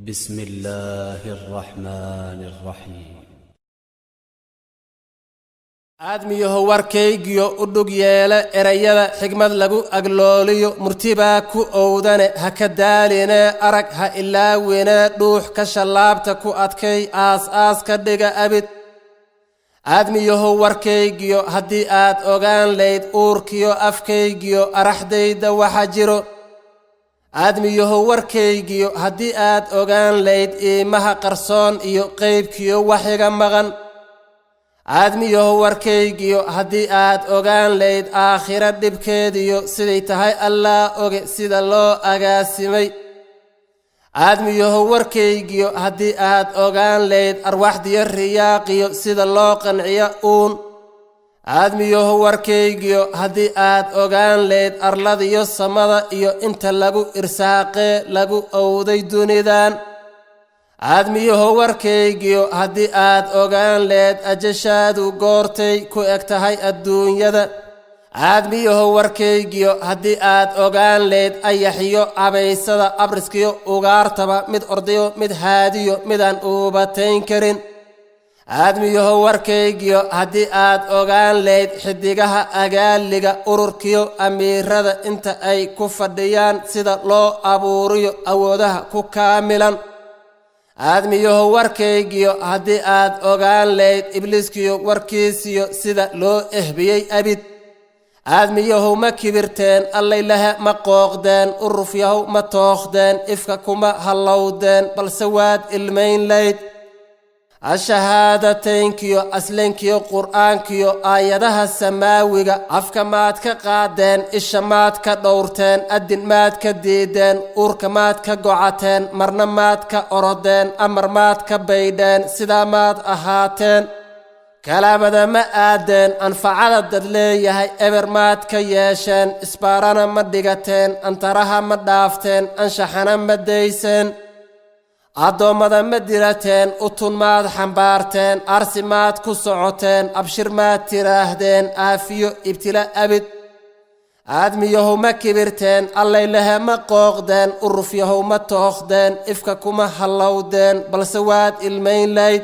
بسم الله الرحمن الرحيم. Aadmiyaho, warkaygiyo u dhug yeela erayada xigmad lagu aglooliyo, murtibaa ku owdane ha ka daaline, arag ha ilaawine, dhuux ka shallaabta ku adkay, aas aas ka dhiga abid. Aadmiyaho, warkaygiyo haddii aad ogaan layd uurkiyo afkaygiyo araxdayda waxa jiro. Aadmiyaho, warkaygiyo haddii aad ogaan layd iimaha qarsoon iyo qaybkiyo waxiga maqan. Aadmiyaho, warkaygiyo haddii aad ogaan layd aakhiro dhibkeediyo siday tahay, Allaa oge, sida loo agaasimay. Aadmiyaho, warkaygiyo haddii aad ogaan layd arwaaxdiyo riyaaqiyo sida loo qanciyo uun. Aadmiyaho, warkaygiyo haddii aad ogaan layd arladiyo samada iyo inta lagu irsaaqee lagu owday dunidan. Aadmiyaho, warkaygiyo haddii aad ogaan leed ajashaadu goortay ku eg tahay adduunyada. Aadmiyaho, warkaygiyo haddii aad ogaan leed ayaxiyo cabaysada, abriskiyo ugaartaba, mid ordayo, mid haadiyo, midaan uubatayn karin. Aadmiyaho, warkaygiyo haddii aad ogaan leyd xidigaha agaaliga, ururkiyo amiirada inta ay ku fadhiyaan, sida loo abuuriyo awoodaha ku kaamilan. Aadmiyaho, warkaygiyo haddii aad ogaan layd ibliiskiyo warkiisiyo sida loo ehbiyey abid. Aadmiyahow, ma kibirteen? Allaylahe, ma qooqdeen? Urufyahow, ma tookhdeen? Ifka kuma hallowdeen, balse waad ilmayn layd. Ashahaadateynkiyo aslenkiyo qur'aankiyo aayadaha samaawiga afka maad ka qaadeen? Isha maad ka dhowrteen? Addin maad ka diideen? Uurka maad ka gocateen? Marna maad ka orodeen? Amar maad ka baydheen? Sidaa maad ahaateen? Kalaamada ma aadeen? Anfacada dad leeyahay eber maad ka yeesheen? Isbaarana ma dhigateen? Antaraha ma dhaafteen? Anshaxana ma dayseen? Addoommada ma dirateen? Utun maad xambaarteen? Arsi maad ku socoteen? Abshir maad tiraahdeen aafiyo ibtila abid? Aadmiyahow, ma kibirteen? Allaylahe, ma qooqdeen? Urufyahow, ma tookhdeen? Ifka kuma hallowdeen, balse waad ilmayn layd.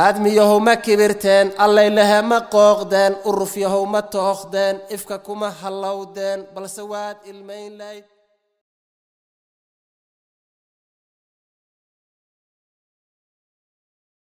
Aadmiyahow, ma kibirteen? Allaylahe, ma qooqdeen? Urufyahow, ma tookhdeen? Ifka kuma hallowdeen, balse waad ilmayn layd.